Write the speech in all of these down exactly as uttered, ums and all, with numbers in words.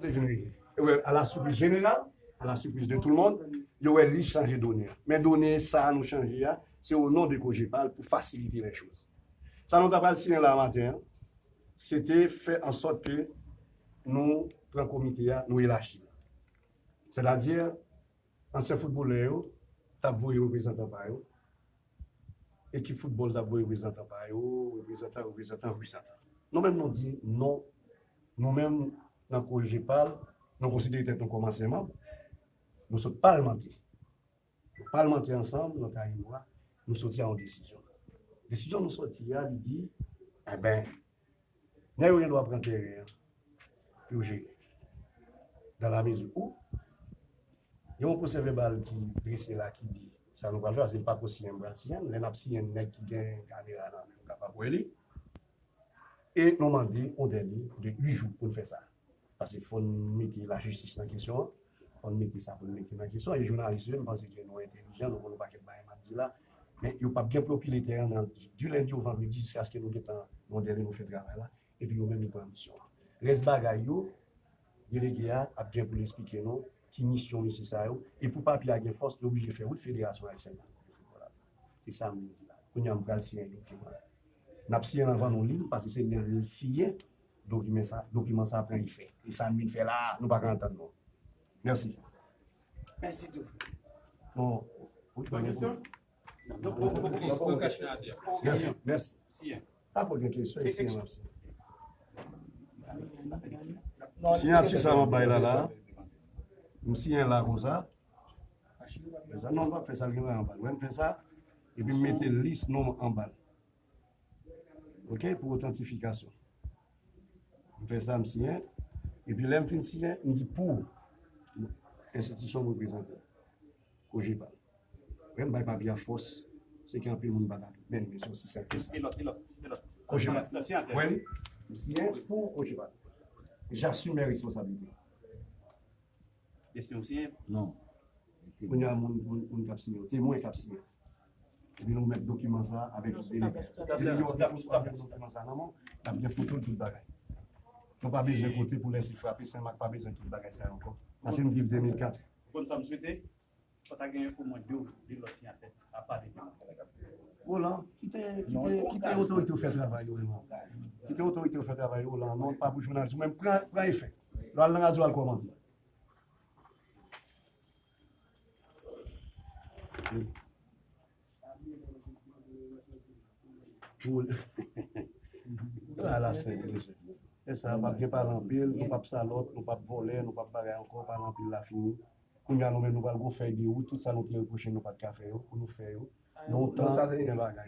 te vin regle. E wè, à la surprise générale, à la surprise de tout le monde, yo wè li chanje done a. Men done sa a nou chanje a, se o non de Kojepal pou fasilite lè choz. Sa nou ta pral siyen la maten an, se te fè an sòt ke nou pran komite a, nou elaji l. Sètadi, ansyen foutbolè yo t ap voye reprezantan pa yo, ekip foutbòl t ap voye reprezantan pa yo, reprezantan, reprezantan, reprezantan. Nou menm nou di non, nou menm nan Kojepal, nou konsidere tèt nou kòm ansyen manm, nou sot palmante. Nou palmante ansanm nan Kayimwa, nou soti a yon desizyon. Desizyon nou soti a, li di, enben, nèg yo gen dwa pran teren an pou yo jere. Dans la mesure où, gen yon pwosè vèbal ki drese la ki di, sa nou pral fè, paske m pa ko siyen, m pral siyen, lè n ap siyen, nèg ki gen kamera nan men yo kapab wè li. E nou mande yon dèle de uit jou pou n fè sa. Paske fò n mete lajistis nan kesyon an, fò n mete sa pou n mete nan kesyon an. E jounalis yo, m panse ke nou entelijan, nou konn yon pakèt bagay m ap di la. Men yo p ap gen pou yo pile teren an nan, du lundi au vendredi jiskaske nou gentan yon dèle nou fè travay la. Epi yo menm yo pran misyon an. Rès bagay yo, delege a ap gen pou l esplike nou ki misyon mesye sa yo. E pou papye a gen fòs, li oblije fè wout Federasyon Ayisyèn nan. Se sa m vin di la. Kounye a m pral siyen dokiman. N ap siyen l anvan nou li l, paske se lè l siyen, dokiman sa, dokiman sa pran efè. E sa n vin fè la a, nou pa ka antann non. Mèsi. Mèsi tou. Bon, ou Pran kesyon? Mèsi, mèsi. Siyen. Pa pou gen kesyon, siyen m ap siyen. Siyati sa m ap bay la la. M siyen la konsa. Sa non, m ap fè sa, gen anba l. Wè m fè sa, epi m mete lis non m anba l. Ok, pou otantifikasyon. M fè sa, m siyen. Epi lè m fin siyen, m di pou enstitisyon m reprezante. Kojepal. Wè, m bay papye a fòs. Se ke anpil moun pa ta menm, men se osi senp ke sa. E lòt, e lòt, e lòt. Kojepal. Lòt, lòt, siyen. Wè, m siyen pou Kojepal. J'assume mes responsabilités. Destin ou siyen? Non. Kounye a moun, moun, moun k ap siyen, temwen k ap siyen. Epi nou met dokiman sa avèk delege. Delege w ap depoze dokiman sa nan men w, l ap gen foto l, tout bagay. Nou pa bezwen kote pou lèse frape, Senmak pa bezwen tout bagay sa yo ankò. Paske m viv de mil kat. Ou konn sa m swete? Fò ta gen omwen de, de lòt siyatè apa de Roland, kite, kite, kite otorite yo fè travay yo, Roland. Kite otorite yo fè travay yo, Roland. Non, pa pou jounalis. Ou menm, pran, pran efè. Lè w al nan radyo, al kòmante. Pou ala senp, mesye. E sa, p ap gen pale anpil, nou p ap salòt, nou p ap vòlè, nou p ap bagay ankò, pale anpil la fini. Kounye a nou menm nou pral gon fèy de wout, tout sa nou te repwoche nou pa t ka fè yo, pou nou fè yo. Nan yon tan, gen bagay.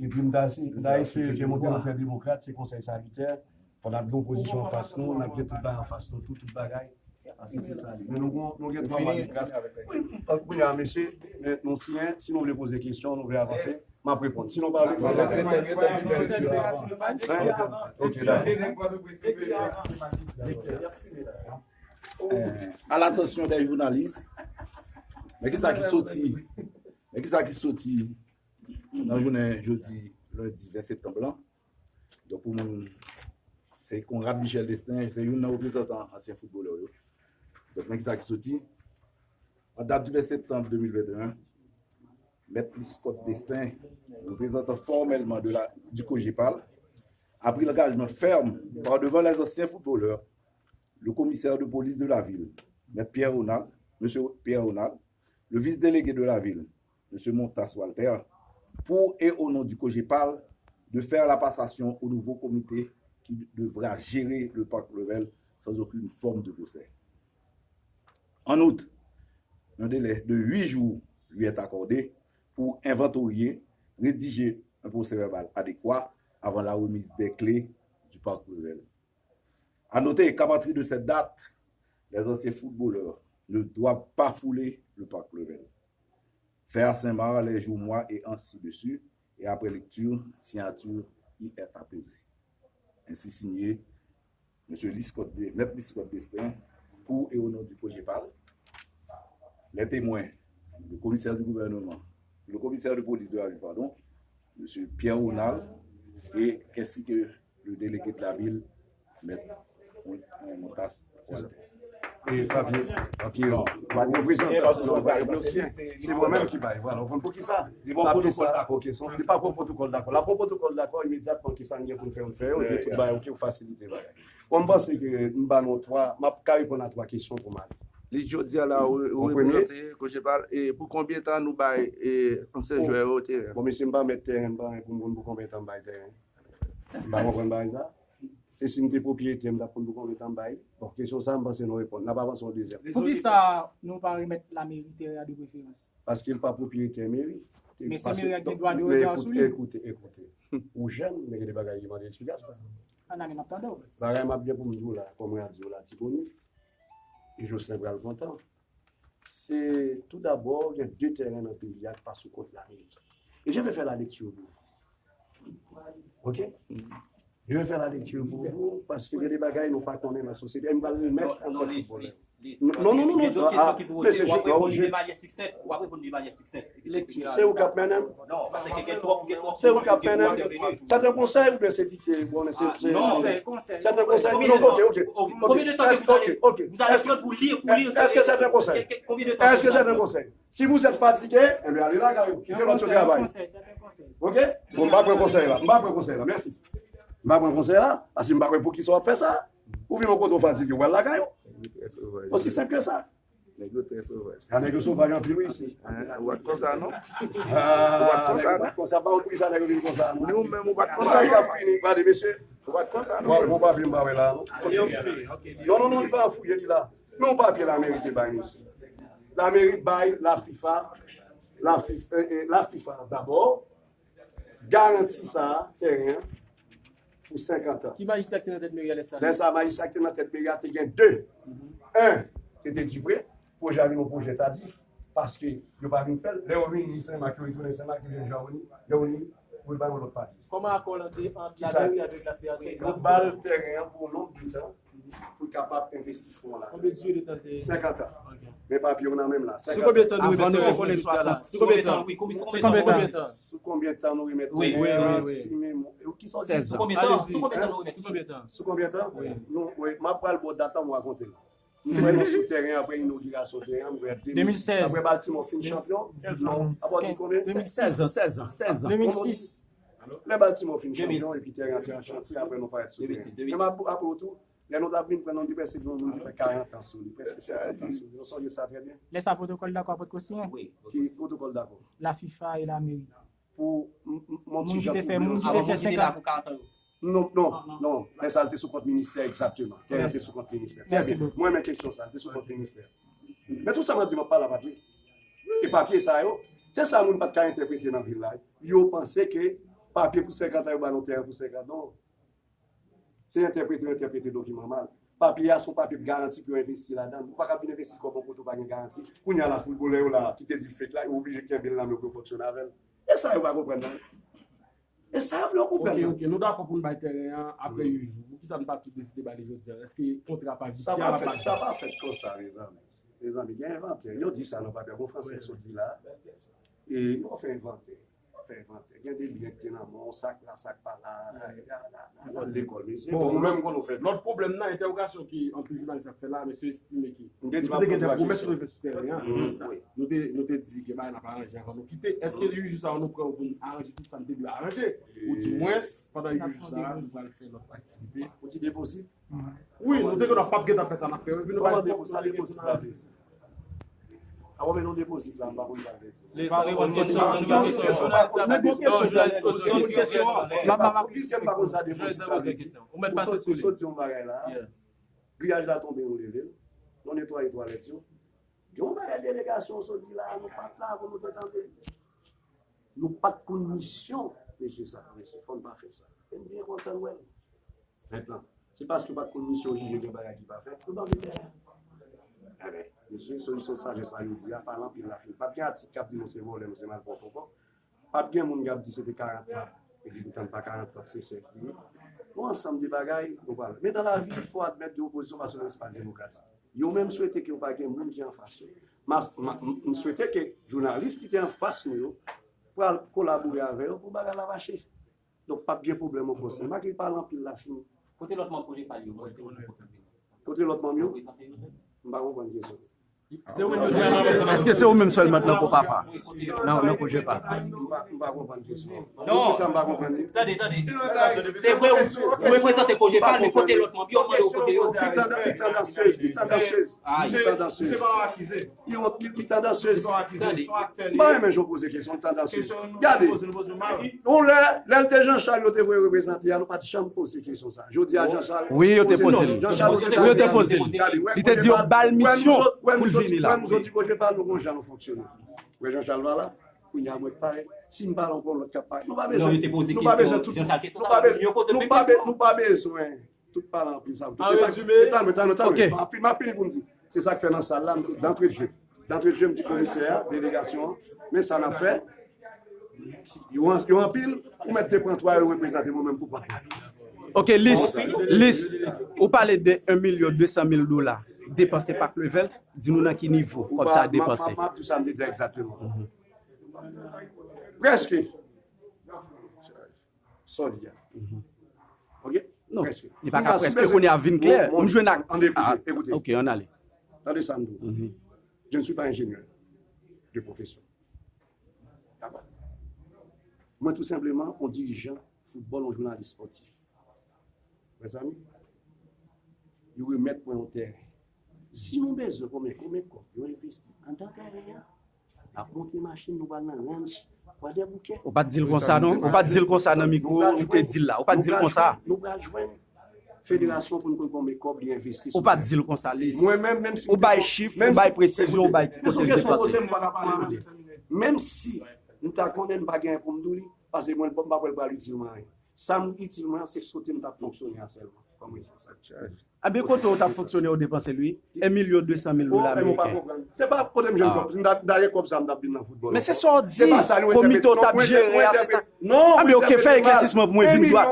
Epi m ta, si, m ta espere ke monte nou trè demokrat, se konsèy sanitè, fò n ap gen opozisyon anfas nou, n ap gen tout bagay anfas nou, tout, tout bagay. Paske se sa li. Men nou gon, nou gen twa mwa de gras. Wi, kounye a, mesye, men nou siyen, si nou vle poze kesyon, nou vle avanse, m ap reponn. Si nou pa vle, m ap reponn. Ok, dakò. Eh, à l'attention des journalistes, men kisa ki soti, men kisa ki soti nan jounen jodi, lendi ven septanm lan. Donk, pou moun, se Conrad Michel Destin, se youn nan reprezantan ansyen foutbolè yo. Donk, men kisa ki soti. An dat di ven septanm de mil venteyen, Mèt Liscot Destin, reprezantan fòmèlman de la, du COGEPAL, a pris l'engagement ferme par devant les anciens footballeurs, le commissaire de police de la ville, Mèt Pierre Ronald, Monsieur Pierre Ronald, le vice-délégué de la ville, Monsieur Montas Walter, pour et au nom du COGEPAL, de faire la passation au nouveau comité qui devra gérer le parc Pleuvel sans aucune forme de procès. En outre, un délai de huit jours lui est accordé pour inventorier, rédiger un procès-verbal adéquat avant la remise des clés du parc Pleuvel. À noter qu'à partir de cette date, les anciens footballeurs ne doivent pas fouler le parc Pleuvel. Faire Saint-Marc, les jours, mois et ainsi de suite, et après lecture, signature y est apposée. Ainsi signé, Monsieur Liscot, Maître Liscot Destin, pour et au nom du COGEPAL. Les témoins, le commissaire du gouvernement, le commissaire de police de la ville, pardon, Monsieur Pierre Ronald, et ainsi que le délégué de la ville, Maître Yon tas. E papye, papye, yo. Mwen reprezante, non, pa reprezante, se mwen menm ki bay, vwala, ou konn poukisa? Li pa pran pwotokòl dakò. Li pa pran pwotokòl dakò. L ap pran pwotokòl dakò imedyatman, kisa n gen pou n fè, nou fè yo, epi tout bagay, oke, ou fasilite bagay. Bon, m panse ke m ba nou twa, m ap ka reponn a twa kesyon pou m ale. Li jodi a la, ou, ou reprezante Kojepa, e pou konbyen tan nou bay, e, ansyen jwè yo teren? Bon, mesye, m pa mèt teren, m pa gen pou m konn pou konbyen tan m bay teren. M pa konprann bagay sa. E si m te pwopriyetè, m t ap konn pou konbyen tan m bay? Bon, kesyon sa, m panse nou reponn. N ap avanse yon dezyèm. Poukisa nou pa remèt lameri teren an de preferans? Paske l pa pwopriyetè meri. Men se meri a ki gen dwa de rega sou li. Ekoute, ekoute. Ou jèn, men gen de bagay ki mande eksplikasyon. Ann ale, m ap tande w. Bagay m ap gen pou m di w la, kòm mwen ap di w la, Tibonit, e Jocelyn pral kontan. Se tou dabò, gen de teren nan peyi a ki pa sou kont lameri. E je vais faire la lecture pour vous. Ok? Je vais faire la lecture pour vous, paske gen de bagay nou pa konnen nan sosyete. M pral remèt ansyen foutbolè. Non, non, non, non, non, ah, mesye, je, je, lekti, se ou k ap mennen m? Se ou k ap mennen m? C'est un conseil oubyen se dikte? Bon, se, se, c'est un conseil? Non, ok, ok. Ok, ok. Est-ce que c'est un conseil? Est-ce que c'est un conseil? Si vous êtes fatigué, eh bien, allez là, kite lòt yo travay. Ok? Bon, m pa pran konsèy la. M pa pran konsèy la. Mèsi. M pa pran konsèy la, paske m pa wè poukisa w ap fè sa. Ou vin yon kote w fatige, ou al lakay ou. Osi senp ke sa. Nèg yo trè sovaj. A, nèg yo sovaj anpil, wi, isi. Ou pa t konsa, non? Ou pa t konsa, non? Konsa, pa konn poukisa nèg yo vin konsa, non? Ni ou menm, ou pa t konsa, non? Sa y ap fini, gade, mesye. Ou pa t konsa, non? Bon, bon, papye m pa wè la, non. Non, non, non, li pa fouye, li la. Men yon papye lameri te bay, mesye. Lameri bay la fifa, la fifa, eh, eh, la fifa dabò, garanti sa, teren an, pou senkant an. Ki majistra ki te nan tèt meri a lè sa? Lè sa, majistra ki te nan tèt meri a te gen de. En, se te Dupré, pwojè a vin yon pwojè tadif, paske yo pa vin fè l. Lè yo vini Senmak, yo retounen Senmak, yo vin Jawoni, Jawoni, pou l ba yo lòt papye. Kòman akò lan te ant lameri avèk la federasyon? Yo ba l teren an pou yon nonb de tan, pou l kapab envesti fon an la. Konbyen dire de tan te? Senkant an. Ok. Men papye yo nan men m la. Sou konbyen tan nou remèt teren? Sou konbyen tan? Sou konbyen tan? Sou konbyen tan nou remèt teren an? Wi, wi, wi. Si men, kisa w di? Sou konbyen tan? Sou konbyen tan? Sou konbyen tan? Wi. Nou, wi, m ap pral ba w dat la, m rakonte l. M wè nou sou teren apre inogirasyon teren an, m wè de mil sis. Apre Baltimore fin chanpyon. Non, apre w di konbyen? De mil sis. Sèz an, sèz an, sèz an. De mil sis. Lè Baltimore fin chanpyon, epi teren an te an chantye, apre nou parèt sou teren. Men m ap raple w tou, lè nou t ap vin pran, nou te prèske gen yon moun ki fè karant an sou li, prèske senkant an sou li. Nou sonje sa trè byen. Lè sa pwotokòl dakò pa t ko siyen? Wi. Ki pwotokòl dakò? La fifa e lameri. Pou m, m, m, yon ti jan pou moun ki te fè senkant. Non, non, non. Lè sa, l te sou kont ministè, egzakteman. Teren te sou kont ministè. Trè byen. Mwen renmen kesyon sa, l te sou kont ministè. Men tout sa m ap di, m ap pale a papye. E papye sa yo, se sa moun pa t ka entèprete nan vil la. Yo panse ke papye pou senkant an, yo ba nou teren pou senkant an. Se entèprete, yo entèprete dokiman mal. Papye a, se yon papye pou garanti pou yo envesti ladan l. Ou pa ka vin envesti kòb yon kote ou pa gen garanti. Kounye a la, foutbolè yo la, ki te di l fake la, yo oblije kenbe l nan men yo pou yo fonksyone avè l. E sa yo pa konprann nan. E sa yo vle yo konprann nan. Ok, ok, nou dakò pou n bay teren an apre uit jou. Poukisa n pa tou deside ba li jodi a? Èske kontra pa visye a la pa fèt? Sa pa fèt konsa, mezanmi. Mezanmi, gen envantè. Yo di sa nan papye a, bon fransè sot di la. E yo fè envantè. Yo fè envantè. Gen de byen ki te nan men w, sa k la, sa k pa la. Lekòl, mesye. Bon, ou menm, konnen w fè. Lòt pwoblèm nan, entèwogasyon ki anpil jounalis ap fè la, mesye estime ki nou te gen de pwomès nou te fè sou teren an. Nou te, nou te di ke bagay la pa ranje avan nou kite. Èske uit jou sa yo nou pran yo pou n aranje tout sa n te dwe aranje? Ou di mwens, pandan uit jou sa a, nou pral fè lòt aktivite? Ou di de posib? Wi, nou te gen dwa p ap gentan fè sa n ap fè yo, epi nou pa gen de posib la. Awo, men nou de posib la, m pa konn sa vle di. Lè sa reponn kesyon, nou pa kesyon. Jounalis poze yon kesyon. Piske m pa konn sa de posib la vle di. Ou mèt pase sou li. Ou sot di yon bagay la. Griyaj la tonbe, nou leve l. Nou netwaye twalèt yo. Gen yon bagay delegasyon sot di la, nou pa t la pou nou te tande. Nou pa t konn misyon mesye sa, mesye, fò n pa fè sa. E m byen kontan wè l. Mentnan, se paske w pa t konn misyon jije gen bagay ki pa fèt, nou ban nou tèren. Enben, mesye, solisyon sajès la yo di a, pale anpil la fin. P ap gen atik k ap di nou se vòlè, nou se malpwòp ankò. P ap gen moun k ap di se te karant trant, epi poutan pa karant trant, se sèz li ye. Yon ansanm de bagay, nou pral. Men nan lavi, fò admèt de opozisyon paske nan espas demokratik. Yo menm swete ke yo pa gen moun ki anfas yo. Mas-, ma-, m, m swete ke jounalis ki te anfas nou yo pral kolabore avè yo pou bagay la mache. Donk, p ap gen pwoblèm ankò. Senmak li pale anpil la fini. Kote lòt manm Kojepa yo? Mwen se moun ki konn vini. Kote lòt manm yo? M pa konprann kesyon. Se ou menm yo di a nan Èske se ou menm sèlman nan Kopafa? Nan, nan Kojepa. M pa, m pa konprann kesyon. Non. Poukisa m pa konprann li? Tande, tande. Se vre ou, ou reprezante Kojepa, men kote lòt manm yo, mande yo kote yo. Li tandan-, li tandansez, li tandansez. Li tandansez. Li tandansez. Li, li, li tandansez. Tande. M pa renmen jan w poze kesyon, li tandansez. Gade. Yon lè, lè l te Jean Charles, yo te voye reprezante a, nou pa t janm poze kesyon sa. Jodi a, Jean Charles. Wi, yo te poze l. Jean Charles, wi, yo te poze l. Li te di yo ba l misyon pou l vini la. Wè, nou sot di Kojepa, nou gon jan nou fonksyone. Wè Jean Charles pa la, kounye a mwen k parèt. Si m pale ankò, lòt k ap parèt. Nou pa bezwen, nou pa bezwen tout, nou pa bezwen, nou pa bezwen, nou pa bezwen tout pale anpil sa. An rezime. Tann, tann, tann, tann. M ap fini pou m di. Se sa k fè nan sal la, m, dantre de jeu. Dantre de jeu, m di komisè a, delegasyon an, men sa n ap fè. Yo an-, yo anpil, ou mèt te pran twa yo reprezante mwen menm pou pran. Ok, Lis, Lis, ou pale de yon milyon de san mil dola depanse pa Clevelt, di nou nan ki nivo kòb sa a depanse. M ap di w sa m te di a egzakteman. Prèske. Sa w di a. Ok? Non, prèske. Li pa ka prèske, kounye a vin klè. M jwenn ak. Ann ekoute, ekoute. Ok, ann ale. Tande sa m di w. Je ne suis pas ingénieur de profession. Dakò? Mwen tou senpleman yon dirijan foutbòl, yon jounalis spòtif. Mezanmi, yo remèt mwen yon tèren. Si nou bezwen konbyen, konbyen kòb yo envesti anndan tèren an, n ap monte machin, nou pral nan ranch Kwadèboukè. Ou pa t di l konsa non? Ou pa t di l konsa nan mikwo, ou te di l la. Ou pa t di l konsa. Nou pral jwenn federasyon pou n konn konbyen kòb li envesti sou tèren. Ou pa t di l konsa, Lis. Mwen menm, menm si ou bay chif, ou bay presizyon, ou bay kote l depanse. Menm si m ta konnen m pa genyen pou m di w li, paske mwen m pa kwè l pral itil mwen anyen. Sa m itil mwen an, se kote m t ap fonksyone a sèlman, kòm responsab. Ebyen, kote w t ap fonksyone, ou depanse l wi? Yon milyon de san mil dola ameriken. Se pa kote m jwenn kòb. M ta, dayè kòb sa m t ap vin nan foutbòl. Men se sa w di, komite w t ap jere a, se sa. Non, ebyen, ok, fè eklèsisman pou mwen, vin dwat.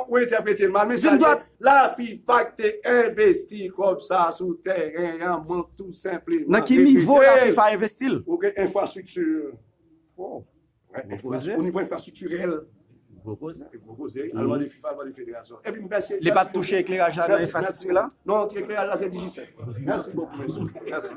Vin dwat. La FIFA te envesti kòb sa sou tèren an, mwen tou senpleman. Nan ki nivo la FIFA envesti l? Ou gen enfrastrikti. Gwo koze. O nivo enfrastriktirèl. Gwo koze. Gwo koze. Al mande FIFA, al mande federasyon. Epi m pèse. Li pa t touche ekleraj la nan enfrastrikti la? Non, ekleraj la se Digicel. Mèsi bokou, mesye. Mèsi.